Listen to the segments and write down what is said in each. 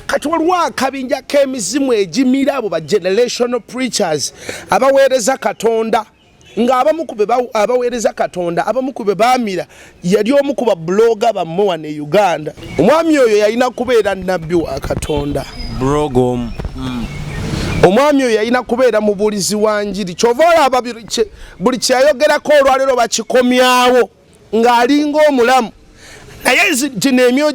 Kati waliwo akabinja k'emizimu egimira abo ba generational preachers abaweereza Katonda, ng'abamu ku be abaweereza Katonda, abamu ku be baamira yali omu ku ba blogger bammwe wano e Uganda. Omwami oyo yalina kubeera nnabbi wa Katonda. Blogger omu. Omwami oyo yalina kubeera mubuulizi wa njiri. Kyova olaba buli kyeyayogerako olwaleero bakikomyawo ng'alinga omulamu. Naye gino emyoyo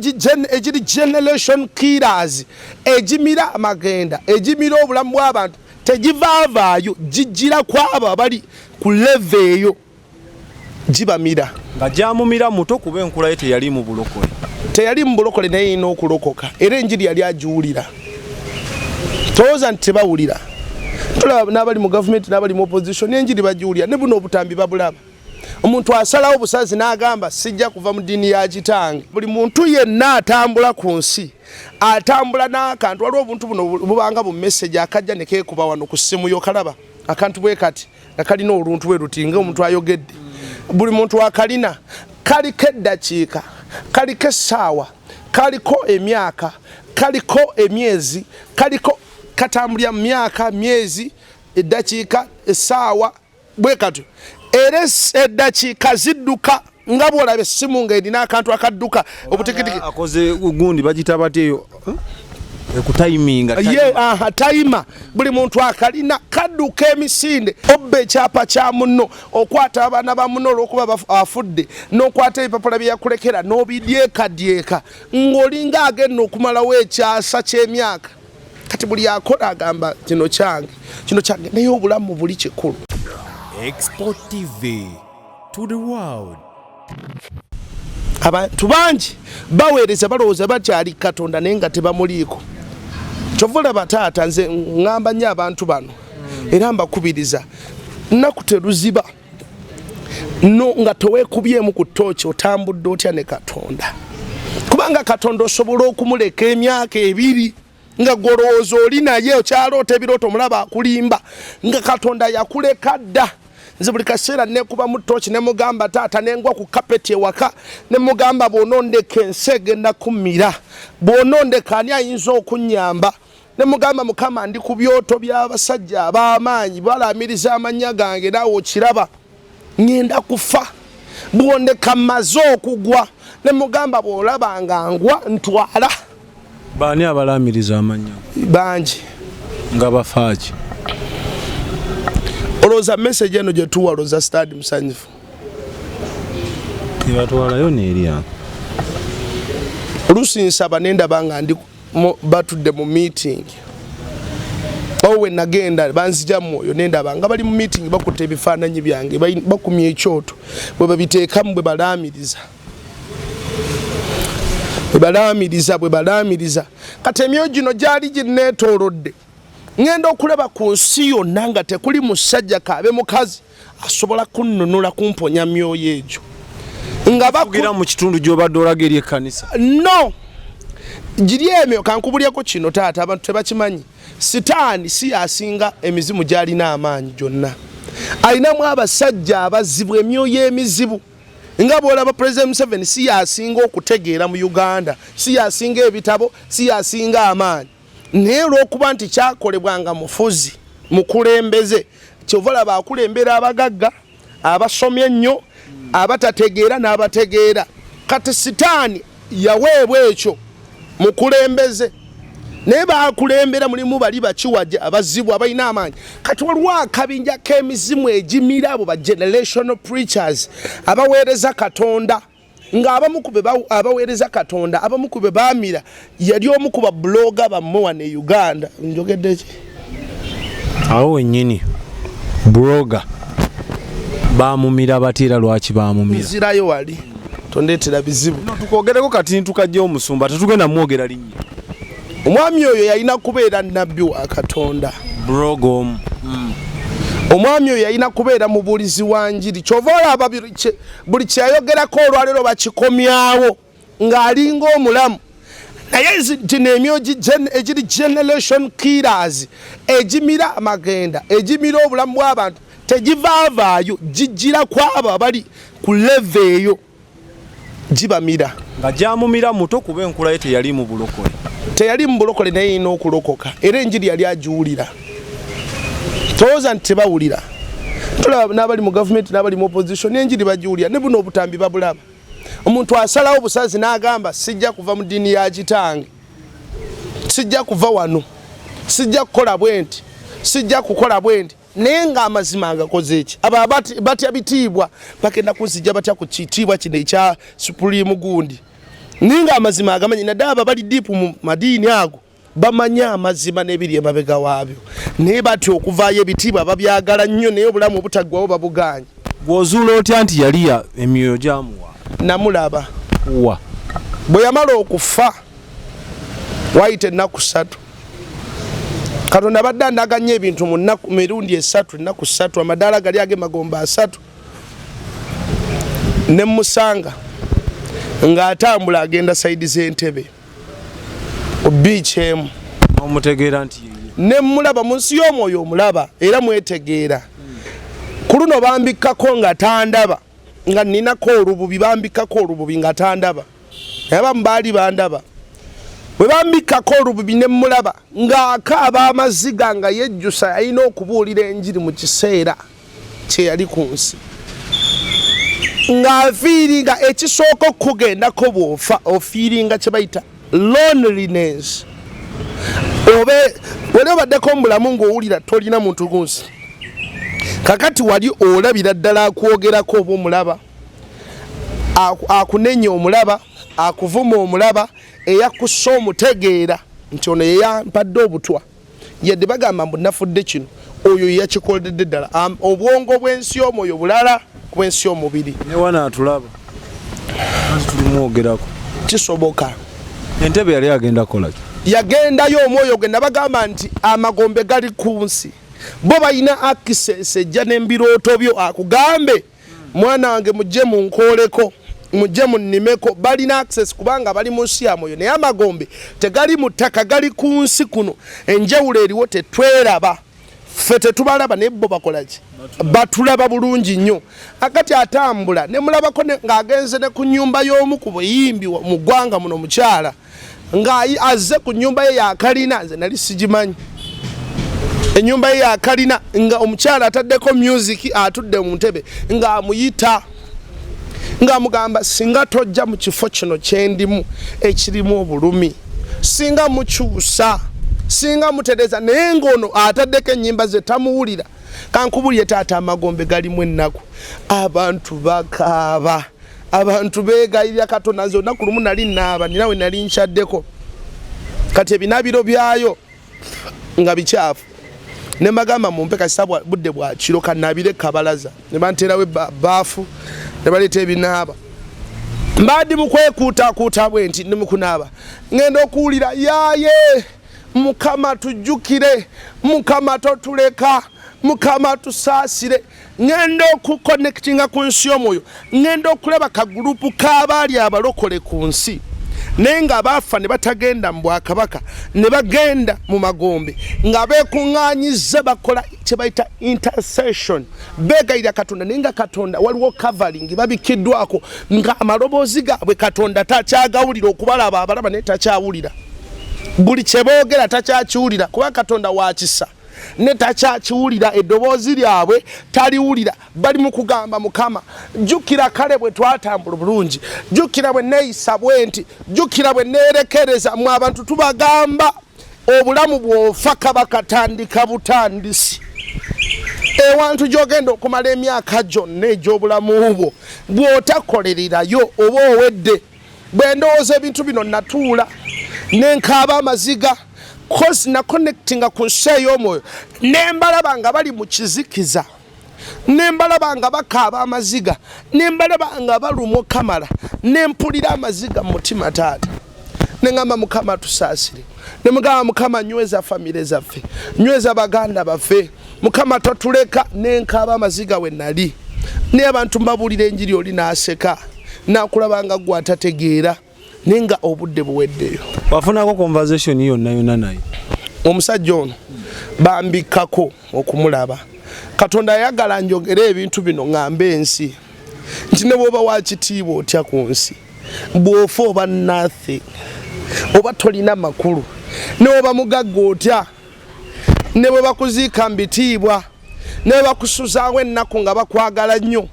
egiri generation killers, egimira amagenda, egimira obulamu bw'abantu, tegivaavaayo, gijjira ku abo abali ku level eyo, gibamira. Nga gyamumira muto, kuba enkula ye teyali mu bulokole. Teyali mu bulokole, naye erina okulokoka, era enjiri yali agiwulira. Tolowooza nti tebawulira. Tulaba n'abali mu gavumenti n'abali mu opposition, enjiri bagiwulira, ne buno obutambi babulaba. Omuntu asalawo busazi n'agamba, "Sijja kuva mu ddiini ya kitange." Buli muntu yenna atambula ku nsi atambula n'akantu. Waliwo obuntu buno bubanga bu message akajja ne keekuba wano ku ssimu yo. Kalaba akantu bwe kati nga kalina oluntu bwe luti, nga omuntu ayogedde. Buli muntu akalina, kaliko eddakiika, kaliko essaawa, kaliko emyaka, kaliko emyezi, kaliko katambulira mu myaka, myezi, eddakiika, essaawa, bwe katyo. Era eddakiika zidduka nga bw'olaba essimu ng'erina akantu akadduka obutikitiki. Akoze gundi bagita batya eyo ekutayiminga? Ye aha, timer. Buli muntu akalina, kadduka emisinde. Obba ekyapa kya munno, okwata abaana ba munno olw'okuba afudde, n'okwata ebipapula bye yakulekera n'obidyekadyeka ng'olinga agenda okumalawo ekyasa ky'emyaka. Kati buli akola agamba, "Kino kyange, kino kyange," naye obulamu buli kikulu. Export TV to the world. Abantu bangi baweereza, balowooza bakyali Katonda, naye nga tebamuliiko. Kyova olaba taata, nze ŋŋamba nnyo abantu bano era mbakubiriza, nnaku teruziba no nga teweekubyemu ku ttooki, otambudde otya ne Katonda? Kubanga Katonda osobola okumuleka emyaka 2 nga gwolowooza oli naye, okyaloota ebirooto, omulaba akulimba, nga Katonda yakuleka dda. Nze buli kaseera nekubamu ttooki nemugamba, "Taata," nengwa ku kapeti ewaka nemugamba, "Bw'onondeka ensi egenda kummira. Bw'onondeka ani ayinza okunyamba?" Nemugamba, "Mukama, ndi ku byoto by'abasajja ab'amaanyi, balamiriza amannya gange, naawe okiraba, ŋŋenda kufa. Bwondeka mmaze okugwa." Nemugamba, "Bw'olaba nga ngwa, ntwala." Baani abalamiriza amannya? Bangi. Nga bafaaki? Olowooza message eno gye tuwa, olowooza stadi musanyufu? Tebatwalayo neeryange. Oluusi nsaba nendaba nga ndi batudde mu meeting. Owe nagenda banzija mwoyo, nendaba nga bali mu meeting, bakutte ebifaananyi byange, bakumya ekyoto bwe babiteekamu, bwe balaamiriza, bwe balaamiriza, bwe balaamiriza. Kati emyoyo gino gyali gineetoolodde. Ŋŋenda okulaba ku nsi yonna nga tekuli musajja kaabe mukazi asobola kunnunula, kumponya myoyo egyo nga bakugira mu kitundu gy'obadde olaga eri ekkanisa. No, giri emyo. Kankubulyeko kino taata, abantu tebakimanyi. Sitaani si yasinga emizimu gyalina amaanyi gyonna. Alinamu abasajja abazibu, emyoyo emizibu. Nga bwolaba President Museveni si yasinga okutegeera mu Uganda, si yasinga ebitabo, si yasinga amaanyi, naye olw'okuba nti kyakolebwa nga mufuzi mukulembeze, kyova olaba akulembera abagagga, abasomye ennyo, abatategeera n'abategeera. Kati Sitaani yaweebwa ekyo, mukulembeze, naye bakulembera mulimu bali bakiwaja abazibu abalina amaanyi. Kati waliwo akabinja k'emizimu egimira abo ba generational preachers abaweereza Katonda, ng'abamu ku be abaweereza Katonda, abamu ku be baamira yali omu ku ba blogger bammwe wano e Uganda. Njogedde ki? Awo wennyini, blogger bamumira batya era lwaki bamumira? Nzirayo wali, tondeetera bizibu. Tukwogereko kati ntukajja omusumba, tetugenda mwogera linnya. Omwami oyo yalina kubeera nnabbi wa Katonda. Blogger omu. Omwami oyo yalina kubeera mubuulizi wa njiri. Kyova olaba buli kyeyayogerako olwaleero bakikomyawo ng'alinga omulamu. Naye gino emyoyo egiri generation killers, egimira amagenda, egimira obulamu bw'abantu, tegivaavaayo, gijjira ku abo abali ku level eyo, gibamira. Nga gyamumira muto, kuba enkula ye teyali mu bulokole. Teyali mu bulokole, naye yina okulokoka, era enjiri yali agiwulira. Tolowooza nti tebawulira. Tulaba n'abali mu gavumenti n'abali mu opposition, enjiri bagiwulira, ne buno obutambi babulaba. Omuntu asalawo busazi n'agamba, "Sijja kuva mu ddiini ya kitange, sijja kuva wano, sijja kukola bwe nti, sijja kukola bwe nti," naye ng'amazima agakoze eki? Aba batya bitiibwa, bagenda kunzijja batya ku kitiibwa kino ekya supreme gundi? Naye ng'amazima agamanyi. Naddala abo bali deep mu madiini ago, bamanyi amazima n'ebiri emabega waabyo, naye batya okuvaayo. Ebitiibwa babyagala nnyo, naye obulamu obutaggwawo babugaanye. Bw'ozuula otya nti yali emyoyo gyamuwa? Namulaba. Wa? Bwe yamala okufa, wayita ennaku 3. Katonda abadde andaga nnyo ebintu mu nnaku mirundi esatu, ennaku 3, amadaala gali ag'emagombe 3. Ne musanga ng'atambula agenda side z'Entebe ku beach emu. Omutegeera nti yeye? Ne mulaba mu nsi y'omwoyo, omulaba era mwetegeera. Ku luno bambikkako nga tandaba, nga ninako olububi, bambikkako olububi nga tandaba, naye abamu baali bandaba. Bwe bambikkako olububi ne mulaba ng'akaaba amaziga, nga yejjusa alina okubuulira enjiri mu kiseera kye yali ku nsi, ng'afiiringa. Ekisooka okugendako bw'ofa, ofiiringa kye bayita loneliness. Obe wali obaddeko mu bulamu ng'owulira tolina muntu ku nsi, kakati wali olabira ddala akwogerako oba omulaba, akunenya omulaba, akuvuma omulaba, eyakussa omutegeera nti ono yeyampadde obutwa, yadde bagamba mbu nafudde kino, oyo yakikoledde ddala. Obwongo bw'ensi omwoyo bulala ku bw'ensi omubiri. Ne wana atulaba anti tulimwogerako. Kisoboka. Entebe yali agenda kukola ki? Yagendayo omwoyo gwe. Nabagamba nti amagombe gali ku nsi, bo balina access ejja n'embirooto byo, akugambe, "Mwana wange, mujje munkooleko, mujje munnimeko." Balina access kubanga bali mu nsi ya mwoyo, naye amagombe tegali mu ttaka, gali ku nsi kuno. Enjawulo eriwo, tetweraba ffe, tetubalaba, naye bo bakola ki? Batulaba bulungi nnyo. Akati atambula ne mulabako ng'agenze ne ku nnyumba y'omu ku buyimbi mu ggwanga muno, mukyala nga azze ku nnyumba ye yakalina. Nze nali sigimanyi ennyumba ye yakalina, nga omukyala ataddeko music, atudde mu ntebe, ng'amuyita, ng'amugamba, "Singa tojja mu kifo kino kyendimu ekirimu obulumi, singa mukyusa, singa mutereza." Naye ng'ono ataddeko ennyimba ze, tamuwulira. Kankubulye taata, amagombe galimu ennaku, abantu bakaaba, abantu beegayirira Katonda. Nze olunaku lumu nali naaba, nina we nali nkyaddeko, kati ebinaabiro byayo nga bikyafu, ne mbagamba, "Mumpe kasita budde bwa kiro, kannaabire kabalaza." Ne banteerawo baafu, ne baleeta ebinaaba. Mbaddi mu kwekuutakuuta bwe nti ndi mu kunaaba, ngenda okuwulira, "Yaaye Mukama, tujjukire, Mukama totuleka, Mukama tusaasire." Ngenda okuconnectinga ku nsi omwoyo, ngenda okulaba kagurupu k'abaali abalokole ku nsi, naye nga baafa ne batagenda mu bwakabaka, ne bagenda mu magombe, nga beekuŋŋaanyiza, bakola kye bayita intercession, beegayirira Katonda, naye nga Katonda waliwo covering, babikiddwako, nga amaloboozi gaabwe Katonda takyagawulira. Okubalaba abalaba, naye takyawulira buli kyeboogera, takyakiwulira, kuba Katonda wa kisa, ne takyakiwulira, eddoboozi lyabwe taliwulira. Bali mu kugamba, "Mukama, jjukira kale bwe twatambula bulungi, jjukira bwe neeyisa bwe nti, jjukira bwe neerekereza." Mwe abantu tubagamba, obulamu bw'ofa kaba katandika butandisi. Ewantu gy'ogenda okumala emyaka gyonna egy'obulamu bwo, bw'otakolererayo oba owedde. Bwe ndowooza ebintu bino, natuula nenkaaba amaziga, cause naconnectinga ku nsi ey'omwoyo, nembalaba nga bali mu kizikiza, nembalaba nga bakaaba amaziga, nembalaba nga balumwa okamala, nempulira amaziga mu mutima taata. Neŋŋamba, "Mukama tusaasire." Nemugamba, "Mukama, nyweza famire zaffe, nyweza baganda baffe, Mukama totuleka." Nenkaaba amaziga we nali, naye abantu mbabuulira enjiri, oli n'aseka nakulaba nga gwe atategeera, naye nga obudde buweddeyo. Wafunako conversation yonna yonna naye? Omusajja ono bambikkako okumulaba. Katonda ayagala njogere ebintu bino, ŋŋambe ensi nti ne bw'oba wakitiibwa otya ku nsi, bw'ofa oba nothing. Oba tolina makulu, ne bw'oba mugagga otya, ne bwe bakuziika mu bitiibwa, ne bwe bakusuzaawo ennaku nga bakwagala nnyo,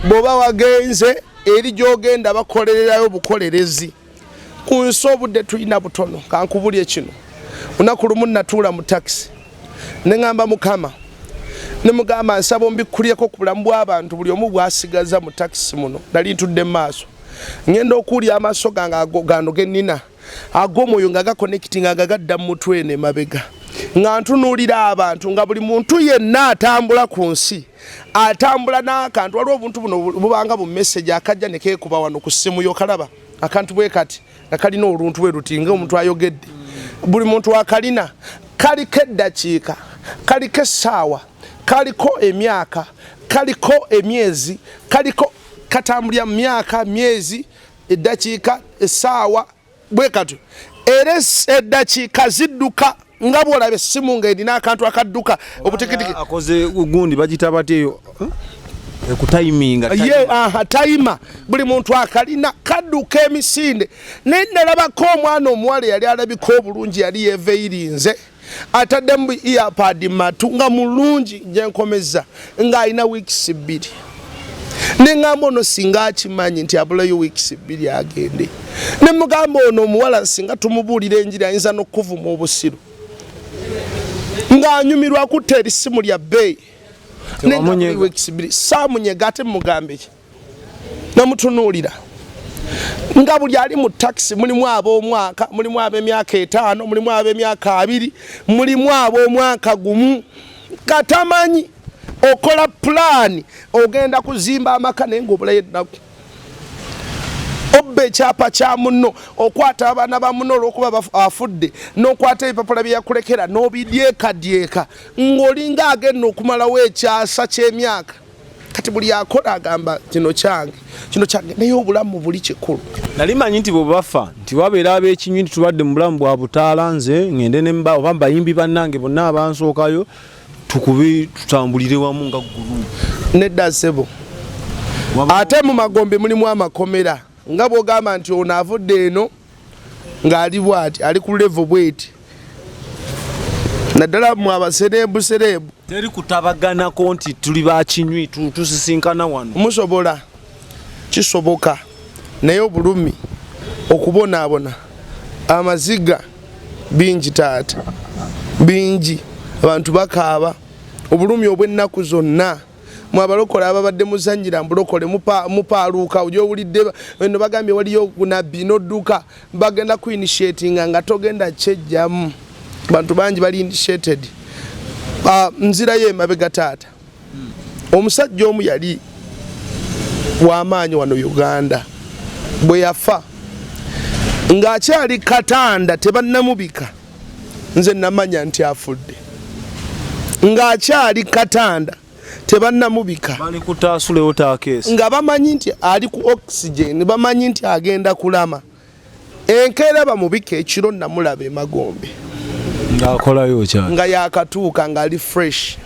bw'oba wagenze eri gy'ogenda bakolererayo bukolerezi. Ku nsi obudde tulina butono. Kankubulye kino, lunaku lumu natuula mu takisi ne ŋŋamba Mukama, ne mugamba nsaba ombikkulyeko ku bulamu bw'abantu buli omu bw'asigaza mu takisi muno. Nali ntudde mu maaso, ŋŋenda okuwulira amaaso gange ago gano ge nnina ag'omwoyo nga gakonekitinga nga gadda mu mutwe eno emabega, nga ntunuulira abantu nga buli muntu yenna atambula ku nsi atambula n'akantu. Waliwo obuntu buno bubanga bu message akajja ne keekuba wano ku ssimu yo, kalaba akantu bwe kati nga kalina oluntu bwe luti nga omuntu ayogedde. Buli muntu akalina, kaliko eddakiika, kaliko essaawa, kaliko emyaka, kaliko emyezi, kaliko katambulira mu myaka, myezi, eddakiika, essaawa bwe katyo. Era eddakiika zidduka nga bw'olaba essimu ng'erina akantu akadduka obutikitiki. Akoze gundi bagita batya eyo ekutayiminga? Ye aha, timer. Buli muntu akalina, kadduka emisinde. Naye nalabako omwana omuwala eyali alabika obulungi, yali yeeveirinze, ataddemu earpod matu, nga mulungi gyenkomeza, ng'alina weeks 2. Neŋŋamba ono singa akimanyi nti abulayo weeks 2 agende. Ne mugamba ono omuwala singa tumubuulira enjiri ayinza n'okuvuma obusiru, ng'anyumirwa akutta erisimu lya bbeeyi. Tewamunyega? Weeks 2 saamunyega. Ate mugambe ki? Namutunuulira nga buli ali mu takisi mulimu ab'omwaka, mulimu ab'emyaka 5, mulimu ab'emyaka 20, mulimu ab'omwaka 1. Katamanyi okola pulaani ogenda kuzimba amaka naye ng'obulayo ennaku. Obba ekyapa kya munno, okwata abaana ba munno olw'okuba afudde, n'okwata ebipapula bye yakulekera n'obidyekadyeka ng'olinga agenda okumalawo ekyasa ky'emyaka. Kati buli akola agamba kino kyange, kino kyange, naye obulamu buli kikulu. Nali manyi nti bwe bafa nti wabeera ab'ekinywi nti tubadde mu bulamu bwa butaala, nze ŋŋende ne mba oba bayimbi bannange bonna abansookayo tukube tutambulire wamu nga group. Nedda ssebo. Ate mu magombe mulimu amakomera, nga bw'ogamba nti ono avudde eno ng'ali bw'ati, ali ku level bweti, naddala mu abasereebu sereebu. Teri kutabaganako nti tuli bakinywi tusisinkana wano? Musobola, kisoboka, naye obulumi, okubonaabona, amaziga bingi taata, bingi. Abantu bakaaba obulumi obw'ennaku zonna. Mwe abalokole ababadde muzannyira mbulokole mupaaluuka, gy'owulidde eno bagambye waliyo nabbi n'odduka, bagenda ku initiatinga nga togenda kyejjamu. Bantu bangi bali initiated. Nzirayo emabega taata. Omusajja omu yali w'amaanyi wano Uganda, bwe yafa ng'akyali katanda tebannamubika, nze namanya nti afudde ng'akyali katanda tebannamubika. Bali kutaasulewo taakeesi. Nga bamanyi nti ali ku oxygen, bamanyi nti agenda kulama. Enkeera bamubika, ekiro namulaba emagombe. Ng'akolayo kyali? Nga yakatuuka, ng'ali fresh,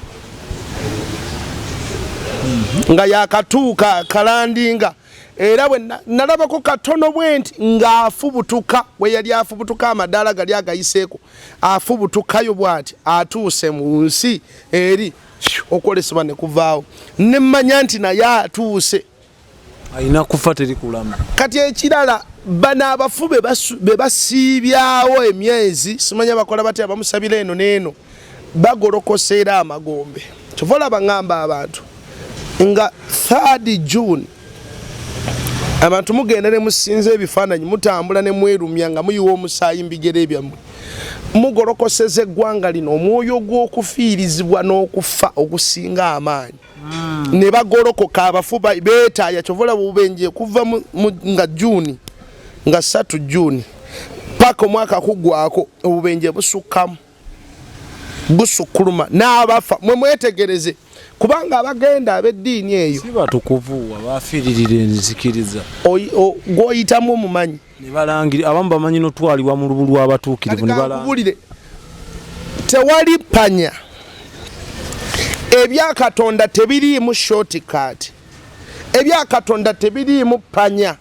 nga yakatuuka kalandinga. Era bwe nalabako katono bwe nti ng'afubutuka, we yali afubutuka amadaala gali agayiseeko, afubutukayo bw'ati atuuse mu nsi eri okwolesebwa ne kuvaawo, ne mmanya nti naye atuuse. Alina kufa, teri kulama. Kati ekirala, bano abafu be basiibyawo emyezi, simanya bakola batya, bamusabira eno n'eno, bagolokosa era amagombe. Kyova olaba ŋŋamba abantu nga 3 June abantu mugenda ne musinza ebifaananyi, mutambula ne mwerumya nga muyiwa omusaayi mu bigere byammwe, mugolokoseza eggwanga lino omwoyo gw'okufiirizibwa n'okufa ogusinga amaanyi. Ne bagolokoka abafu beetaaya. Kyova olaba obubenje kuva nga June, nga 3 June paka omwaka kuggwako, obubenje busukkamu, busukkuluma n'abafa. Mwe mwetegereze, kubanga abagenda ab'eddiini eyo si batukuvu, abafiiririra enzikiriza. Gw'oyitamu omumanyi. Ne balangira abamu bamanyi n'otwalibwa mu lubu lw'abatuukirivu ne balangira. Kankubulire, tewali panya. Ebya Katonda tebiriimu shortcut, ebya Katonda tebiriimu panya.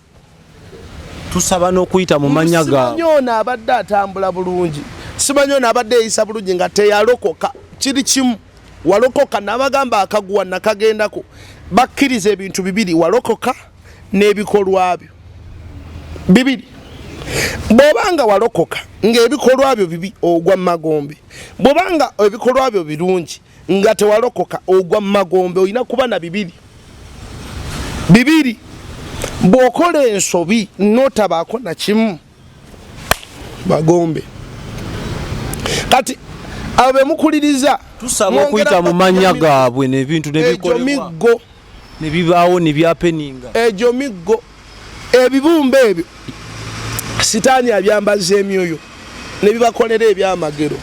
Tusaba n'okuyita mu mannya gaabwe. Simanyi ono abadde atambula bulungi, simanyi ono abadde yeyisa bulungi nga teyalokoka. Kiri kimu, walokoka nabagamba akaguwa nakagendako. Bakkiriza ebintu bibiri, walokoka n'ebikolwa byo bibiri. Bw'oba nga walokoka ng'ebikolwa byo bibi, ogwa mu magombe. Bw'oba nga ebikolwa byo birungi nga tewalokoka, ogwa mu magombe. Olina kuba na bibiri bibiri. Bw'okola ensobi n'otabaako na kimu, magombe. Kati abo bemukuliriza Tusaba okuyita mu mannya gaabwe n'ebintu egyo nebikolebwa miggo ne bibaawo ne byapeninga. Egyo miggo, ebibumbe ebyo sitaani abyambaza emyoyo ne bibakolera ebyamagero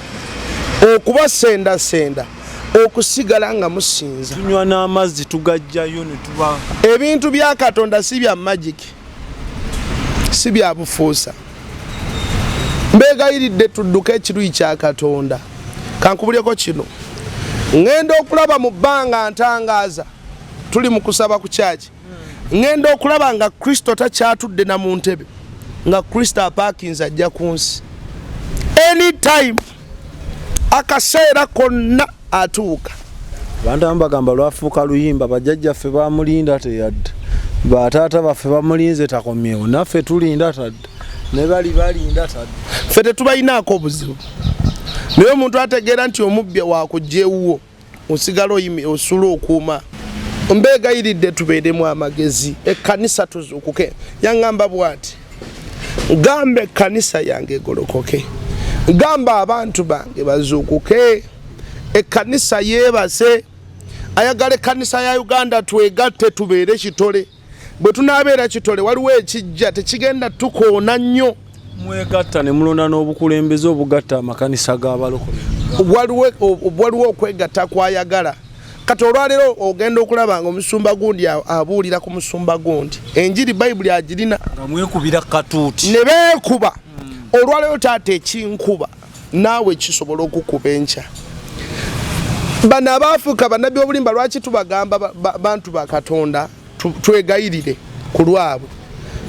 okubasendasenda okusigala nga musinza. Tunywa n'amazzi tugajjayo ne tuba. Ebintu bya Katonda si bya magic, si bya bufuusa. Mbeegayiridde tudduke ekiruyi kya Katonda. Kankubulyeko kino, ŋŋenda okulaba mu bbanga ntangaaza, tuli mu kusaba ku kyaki, ŋŋenda okulaba nga Kristo takyatudde na mu ntebe, nga Kristo apaakinze ajja ku nsi anytime, akaseera konna atuuka. Abantu abamu bagamba lwafuuka luyimba, bajjajjaffe bamulinda teyadda, bataata baffe bamulinze takomyewo, naffe tulinda tadda, ne bali balinda tadda. Ffe tetubalinaako obuzibu, naye omuntu ategeera nti omubbi wakujja ewuwo, osigala oyimi osula okuuma. Mbeegayiridde tubeeremu amagezi, ekkanisa tuzuukuke. Yaŋŋamba bw'ati, gamba ekkanisa yange egolokoke, gamba abantu bange bazuukuke, ekkanisa yeebase. Ayagala ekkanisa ya Uganda twegatte tubeere kitole. Bwe tunaabeera kitole, waliwo ekijja tekigenda tukoona nnyo. Mwegatta ne mulonda n'obukulembeze obugatta amakanisa g'abalokole. Waliwo okwegatta kwayagala. Kati olwaleero ogenda okulaba nga omusumba gundi abuulira ku musumba gundi enjiri, Bayibuli agirina. Nga mwekubira katuuti. Ne beekuba. Olwaleero taata ekinkuba naawe kisobola okukuba enkya. Bano abaafuuka bannabbi obulimba, lwaki tubagamba bantu ba Katonda twegayirire ku lwabwe?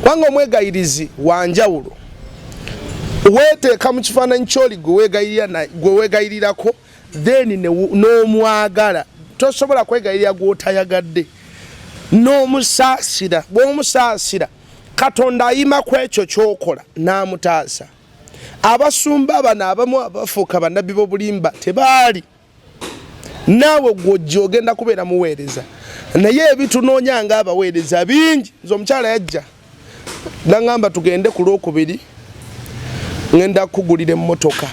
Kubanga omwegayirizi wanjawulo, weeteeka mu kifaananyi kyoli gwe weegayirirako, then n'omwagala. Tosobola kwegayirira gw'otayagadde. N'omusaasira, bw'omusaasira Katonda ayima ku ekyo ky'okola n'amutaasa. Abasumba bano abamu abafuuka bannabbi b'obulimba tebaali naawe gwojja ogenda kubeera muweereza, naye ebitunoonya nga abaweereza bingi. Nze omukyala yajja naŋŋamba tugende ku Lwokubiri, ŋŋenda kukugulira emmotoka.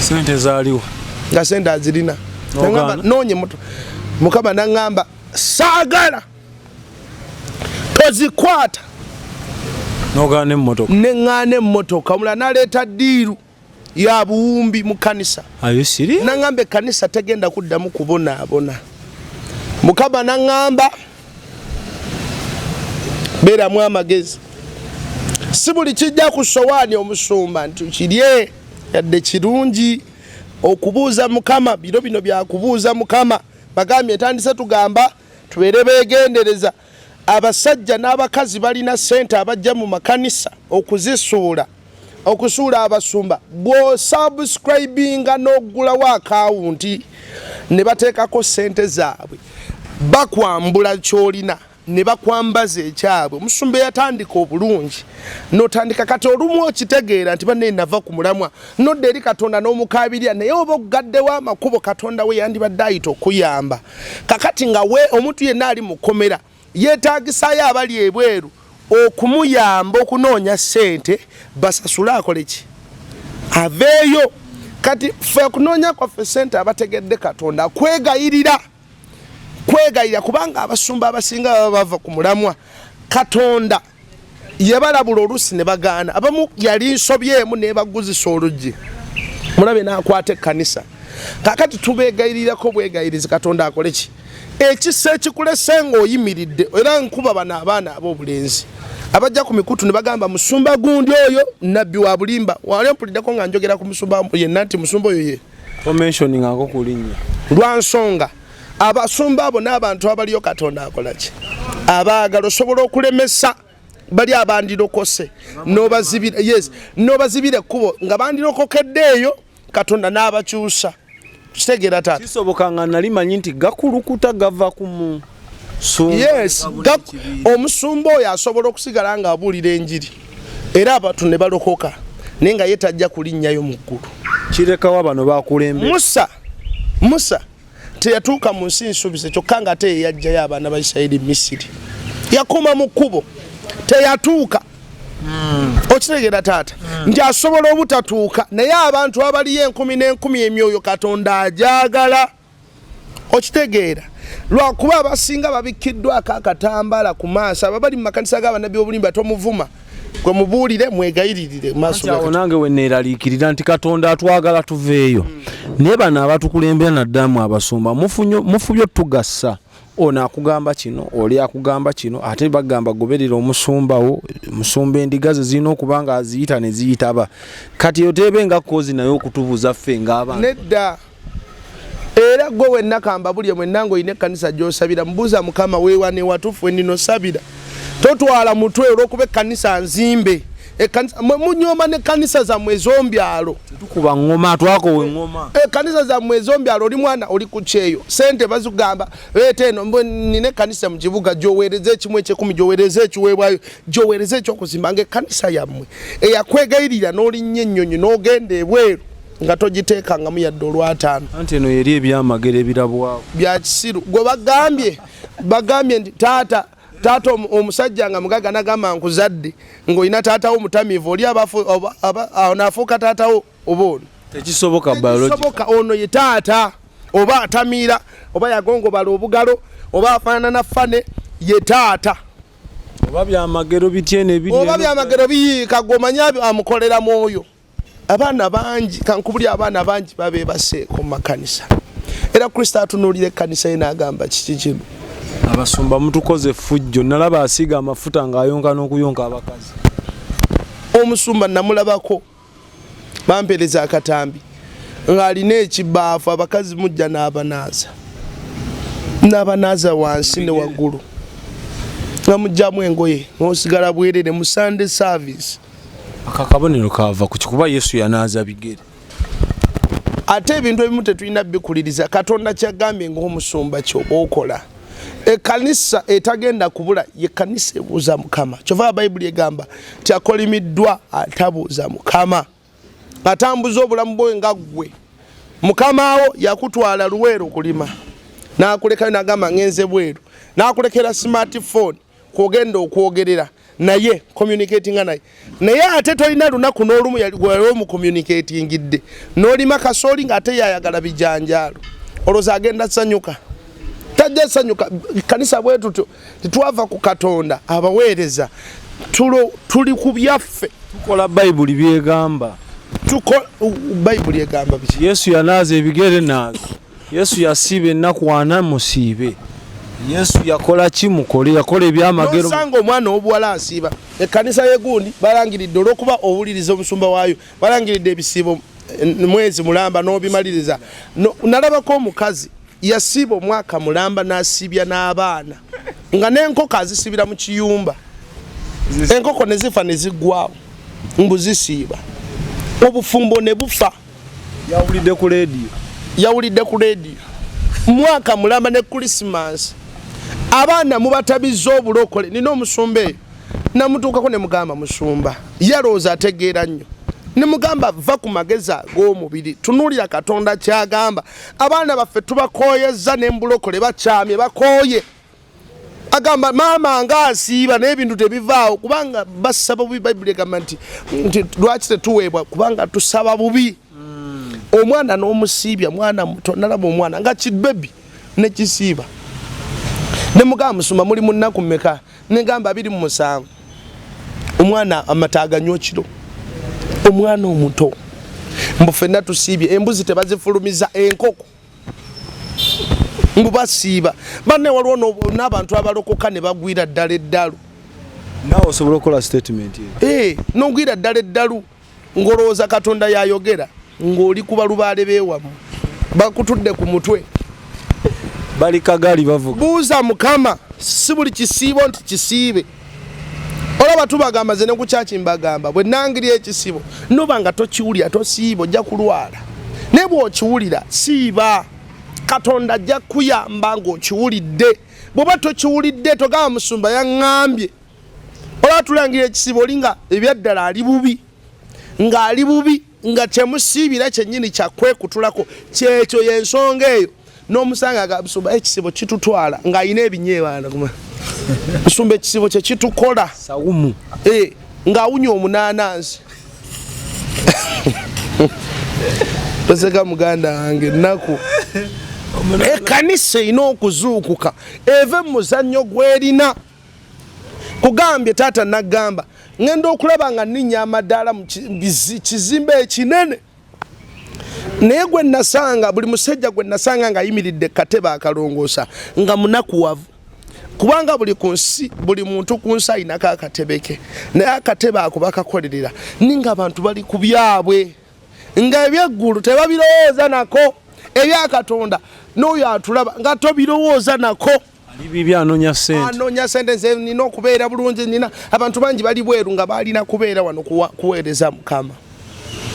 Sente zaaliwo? Nga sente azirina. Naŋŋamba noonya emmotoka. Mukama naŋŋamba saagala, tozikwata. Nogaana emmotoka? Neŋŋaana emmotoka. Omulala naleeta deal ya buwumbi mu kanisa. Naŋŋamba ekkanisa tegenda kuddamu kubonaabona. Mukama naŋŋamba beeramu amagezi, si buli kijja ku sowaani omusumba nti kirye, yadde kirungi okubuuza Mukama. Biro bino byakubuuza Mukama. Bagambye etandise tugamba tubeere beegendereza. Abasajja n'abakazi balina ssente abajja mu makanisa okuzisuula, okusuula abasumba. Bw'osubscribinga n'oggulawo akawunti ne bateekako ssente zaabwe, bakwambula ky'olina ne bakwambaza ekyabwe. Omusumba eyatandika obulungi n'otandika, kati olumu okitegeera nti bannaye nava ku mulamwa, nodda eri Katonda n'omukabirira, naye oba oggaddewo amakubo Katonda we yandibadde ayita okuyamba. Kakati nga we omuntu yenna ali mu kkomera yeetaagisaayo abali ebweru okumuyamba okunoonya ssente basasule akole ki, aveeyo. Kati ffe okunoonya kwaffe ssente abategedde Katonda kwegayirira, kwegayirira, kubanga abasumba abasinga baba bava ku mulamwa. Katonda yabalabula oluusi ne bagaana. Abamu yali nsobi emu nebaguzisa oluggi, mulabe n'akwata ekkanisa. Kakati tubeegayirirako bwegayirizi Katonda akole ki ekisa ekikulese ng'oyimiridde. Era nkuba bano abaana ab'obulenzi abajja ku mikutu ne bagamba musumba gundi oyo nabbi wa bulimba. Wali mpuliddeko nga njogera ku musumba yenna nti musumba oyo ye? Tomentioningako ku linnya. Lwa nsonga abasumba abo n'abantu abaliyo Katonda akola ki, abaagala. Osobola okulemesa. Bali abandirokose nobazibira, yes, nobazibira ekkubo nga bandirokokedde eyo, Katonda n'abakyusa. Kitegeera, taata? Kisoboka nga nali manyi nti gakulukuta gava ku musumba. Yes, omusumba oyo asobola okusigala nga abuulira enjiri era abantu ne balokoka, naye nga ye tajja kulinnyayo mu ggulu. Kirekawa bano bakulembera. Musa teyatuuka mu nsi nsuubize, kyokka nga ate yeyajjayo abaana ba Isirayiri Misiri. Yakoma mu kkubo, teyatuuka. Okitegeera, taata, nti asobola obutatuuka, naye abantu abaliyo enkumi n'enkumi, emyoyo Katonda ajagala. Okitegeera? Lwakuba abasinga babikkiddwako akatambala ku maaso, aba bali mu makanisa g'abanabbi obulimba. Tomuvuma, gwe mubuulire, mwegayiririre mu maaso ga Awo nange weneeraliikirira nti Katonda atwagala tuveeyo, naye bano abatukulembera, naddalamu abasumba, mufubye otugassa. Ono akugamba kino, oli akugamba kino, ate bagamba goberera omusumba wo. Musumba endiga ze zirina okuba nga aziyita ne ziyitaba. Kati oteebe nga kozi naye okutubuuza ffe ng'abantu. Nedda, era gwe wenna kambabulye, mwenna ng'olina ekkanisa gy'osabira, mubuuza Mukama weewa newatuufu wendinosabira. Totwala mutwe olw'okuba ekkanisa nzimbe. Ekkanisa mwe munyooma n'ekkanisa zammwe ez'ombyalo. Tukuba ŋŋoma, twakowa eŋŋoma. Ekkanisa zammwe ez'ombyalo, oli mwana oli ku kyeyo, sente bazigamba leeta eno. Mbwe nina ekkanisa mu kibuga gyoweereza ekimu ekyekumi, gyoweereza ekiweebwayo, gyoweereza ekyokuzimba, nga ekkanisa yammwe eyakwegayirira n'olinnya ennyonyi n'ogenda ebweru nga togiteekangamu yadde olwataano. Anti eno yeri ebyamagero ebirabwako. Bya kisiru. Gwe bagambye nti taata omusajja nga mugaga nagamba nkuzadde, ng'olina taatawo mutamiivu, oli onaafuuka taatawo oba ono? Tekisoboka biology. Tekisoboka. Ono ye taata, oba atamiira, oba yagongobala obugalo, oba afaanana fane, ye taata. Oba byamagero bitya eno ebiri oba eno? Byamagero biyiika, gwe omanyi amukolera mwoyo. Abaana bangi, kankubuli, abaana bangi babeebaseeko mu makanisa, era Kristo atunuulira ekkanisa ye n'agamba, kiki kino? Abasumba mutukoze effujjo. Nalaba asiiga amafuta ng'ayonka n'okuyonka abakazi. Omusumba namulabako, bampereza akatambi ng'alina ekibaafu, abakazi mujja n'abanaaza n'abanaaza wansi ne waggulu, nga mugjamu engoye n'osigala bwerere mu Sunday service. Aka kabonero kava ku kikuba Yesu yanaaza bigere. Ate ebintu ebimu tetulina bikuliriza. Katonda kyagambye ng'omusumba kyoba okola. Ekkanisa etagenda kubula ye kkanisa ebuuza Mukama. Kyova Bayibuli egamba nti akolimiddwa atabuuza Mukama, atambuza obulamu bwe nga ggwe. Mukamaawo yakutwala Luweero kulima, n'akulekayo n'agamba ngenze bweru, n'akulekera smartphone kwogenda okwogerera naye, communicatinga naye, naye ate tolina lunaku n'olumu gwali omucommunicatingidde. N'olima kasooli ng'ate yayagala bijanjaalo, olowooza agenda sanyuka? Tajja sanyuka. Kanisa bwe tutyo, tetwava ku Katonda. Abaweereza tuli ku byaffe. Tukola Bayibuli byegamba. Bayibuli egamba biki? Yesu yanaaza ebigere, naaza. Yesu yasiiba ennaku 40, musiibe. Yesu yakola ki? Mukole. Yakola ebyamagero. Nosanga omwana obuwala asiiba ekkanisa yegundi, balangiridde olwokuba owuliriza omusumba waayo, balangiridde ebisiibo mwezi mulamba n'obimaliriza. Nalabako omukazi yasiiba omwaka mulamba n'asiibya n'abaana, nga n'enkoko azisibira mu kiyumba, enkoko ne zifa ne ziggwawo mbu zisiiba. Obufumbo ne bufa. Yawulidde ku leediyo. Yawulidde ku leediyo mwaka mulamba ne Krisimansi. Abaana mubatabizza obulokole. Nina omusumba eyo namutuukako ne mugamba, musumba yalowooza ategeera nnyo, ne mugamba va ku magezi ag'omubiri, tunuulira Katonda kyagamba. Abaana baffe tubakooyezza nembulokole, bakyamye, bakooye. Agamba maama nga asiiba naye ebintu tebivaawo, kubanga basaba bubi. Bayibuli egamba nti lwaki tetuweebwa? Kubanga tusaba bubi. Omwana n'omusiibya, mwana muto. Nalaba omwana nga kibebi nekisiiba, nemugamba, musumba muli mu nnaku mmeka? Negamba 27. Omwana amata aganywa kiro, omwana omuto. Mbu ffenna tusiibye, embuzi tebazifulumiza, enkoko, mbu basiiba. Banne, waliwo n'abantu abalokoka ne bagwira ddala eddalu. Naawe osobola okukola statement eyo. Eh, nogwira ddala eddalu ng'olowooza Katonda yayogera, ng'oli ku balubaale beewamu bakutudde ku mutwe. Bali kagaali bavuga. Buuza Mukama, si buli kisiibo nti kisiibe. Olaba. Nga tubagamba, ze ne ku kyaki mbagamba, bwe nangiri ekisibo noba nga tokiwulira, tosiiba, ojja kulwala. Naye bw'okiwulira, siiba, Katonda ajja kuyamba ng'okiwulidde. Bw'oba tokiwulidde, togamba musumba yaŋŋambye. Olaba tulangira ekisibo, oli nga ebyaddala ali bubi, ng'ali bubi, nga kyemusiibira kyennyini kyakwekutulako kyekyo, y'ensonga eyo. N'omusanga nga musumba ekisibo kitutwala, ng'alina ebinyeebaana. Musumba, ekisibo kye kitukola. Sawumu. Eh, ng'awunya omunaanansi. Toseka muganda wange, ennaku. Ekkanisa erina okuzuukuka, eve mu muzannyo gw'erina. Kugambye taata, nagamba ŋŋenda okulaba nga nninnya amadaala mu kizimbe ekinene, naye gwe nasanga, buli musajja gwe nasanga ng'ayimiridde katebe akalongoosa nga munakuwavu, kubanga buli ku nsi, buli muntu ku nsi ayinako akatebe ke, naye akatebe ako bakakolerera, ninga abantu bali ku byabwe, nga ebyeggulu tebabirowooza nako, ebyakatonda n'oyo atulaba nga tobirowooza nako. Ali bibi, anoonya ssente. Anoonya sente. Nze nina okubeera bulungi, nina abantu bangi bali bweru nga balina kubeera wano kuweereza Mukama.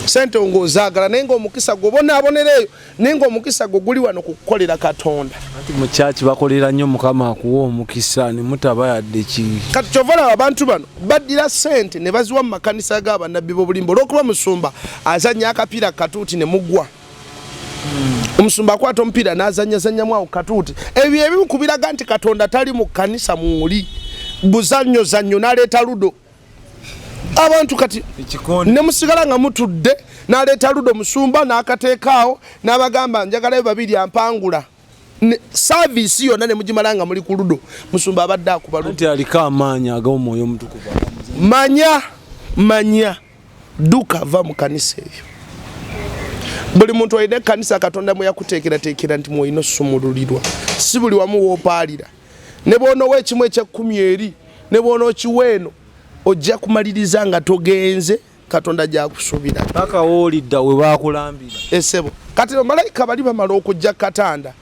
Sente ng'ozaagala, naye ng'omukisa gwo bonaabonera eyo, naye ng'omukisa gwo guli wano kukukolera Katonda. Anti mu kyaki bakolera nnyo Mukama, akuwa omukisa ne mutaba yadde ki. Kati kyova olaba abantu bano baddira sente ne baziwa mu makanisa g'abannabbi b'obulimba, olw'okuba musumba azannya akapiira katuuti ne mugwa. Omusumba akwata omupiira n'azanyazanyamu awo katuuti. Ebyo ebimu ku biraga nti Katonda tali mu kkanisa, mwoli buzannyozannyo, n'aleeta ludo. Abantu kati ekikonde. Ne musigala nga mutudde, n'aleeta ludo musumba n'akateekaawo, n'abagamba njagalayo babiri ampangula. Service yonna ne mugimala nga muli ku ludo, musumba abadde akuba ludo. Anti aliko amaanyi ag'omwoyo omutukuvu. Manya, manya, dduka, va mu kanisa eyo. Buli muntu alina ekkanisa Katonda mwe yakuteekerateekera nti mwolina osumululirwa, si buli wamu woopaalira. Ne bw'onoowa ekimu ekyekkumi eri, ne bw'onookiwa eno, ojja kumaliriza nga togenze Katonda gyakusuubira. Paka woolidda we bakulambira. Esebo kati bamalayika bali bamala okujja katanda,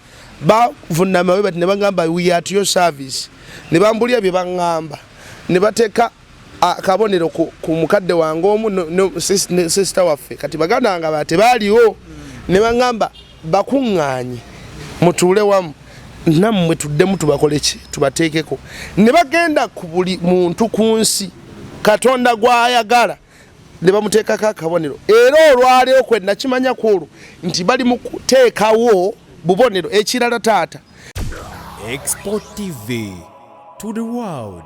bavunama bwe bati ne bagamba, "We are at your service." Ne bambulira bye baŋŋamba, ne bateeka akabonero ku mukadde wange omu ne sister waffe. Kati baganda wange aba tebaaliwo, ne baŋŋamba bakuŋŋaanye mutuule wamu nammwe, tuddemu tubakole ki, tubateekeko. Ne bagenda ku buli muntu ku nsi Katonda gw'ayagala ne bamuteekako akabonero. Era olwaleero kwe nakimanya ku olwo nti bali mu kuteekawo bubonero. Ekirala taata, Export TV to the world.